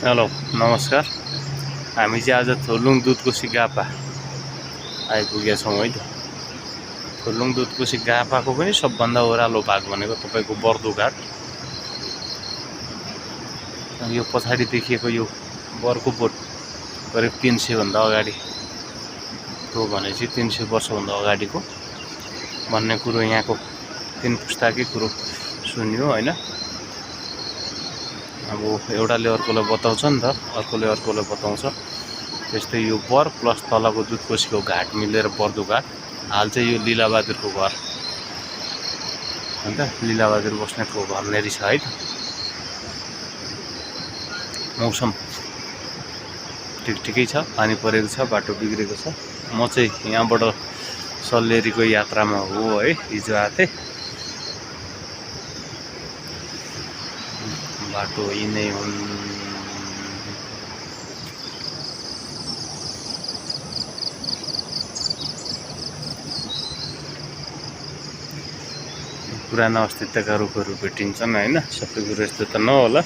Hello नमस्कार। हामी चाहिँ आज थोलुङ दुधकोशी गापा आइपुगेका छौँ है त। थोलुङ दुधकोशी गापाको पनि सबभन्दा ओह्रालो भाग भनेको तपाईँको बर्दुघाट। यो पछाडि देखिएको यो बरको बोट करिब 300 भन्दा अगाडि तो भने चाहिँ 300 वर्षभन्दा अगाडिको भन्ने कुरो यहाँको 3 पुस्ताकै कुरो सुन्यो हैन। अब एउटाले अर्कोलाई बताउँछ नि त, अर्कोले अर्कोलाई बताउँछ। त्यस्तै यो बर प्लस तलको दुधकोशीको घाट मिलेर बर्दुघाट। हाल चाहिँ यो लीलाबहादुरको घर अन्त लीलाबहादुर बस्नेतको घर नेरी छ है त। मौसम ठिकै छ, पानी परेको छ, बाटो बिग्रेको छ। म चाहिँ यहाँबाट सल्लेरीको यात्रामा हो है, हिजो आथे। बाटो यिनै हुन्। पुराना अस्तित्वका रुखहरू भेटिन्छन् हैन। सबै कुरो यस्तो त नहोला।